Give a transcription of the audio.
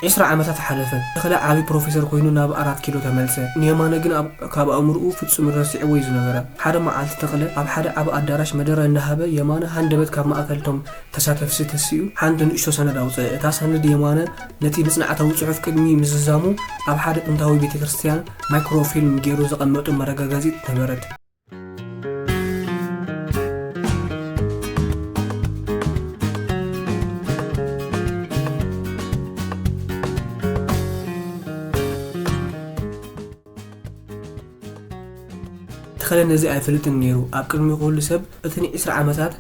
ዒስራ ዓመታት ሓለፈ። ተኽለ ዓቢ ፕሮፌሰር ኮይኑ ናብ ኣራት ኪሎ ተመልሰ። ንየማነ ግን ኣብ፣ ካብ ኣእምሮኡ ፍጹም ረሲዕዎ እዩ ዝነበረ። ሓደ መዓልቲ ተኽለ ኣብ ሓደ ዓቢ ኣዳራሽ መደረ እናሃበ የማነ ሃንደበት ካብ ማእከል እቶም ተሳተፍቲ ተሲኡ ሓንቲ ንእሽቶ ሰነድ ኣውጽአ። እታ ሰነድ የማነ ነቲ መጽናዕታዊ ጽሑፍ ቅድሚ ምዝዛሙ ኣብ ሓደ ጥንታዊ ቤተ ክርስቲያን ማይክሮፊልም ገይሩ ዘቐመጡ መረጋገጺት ነበረት። ተኸለ ነዚ ኣይፈልጥን ነይሩ። ኣብ ቅድሚ ኩሉ ሰብ እቲ ን20 ዓመታት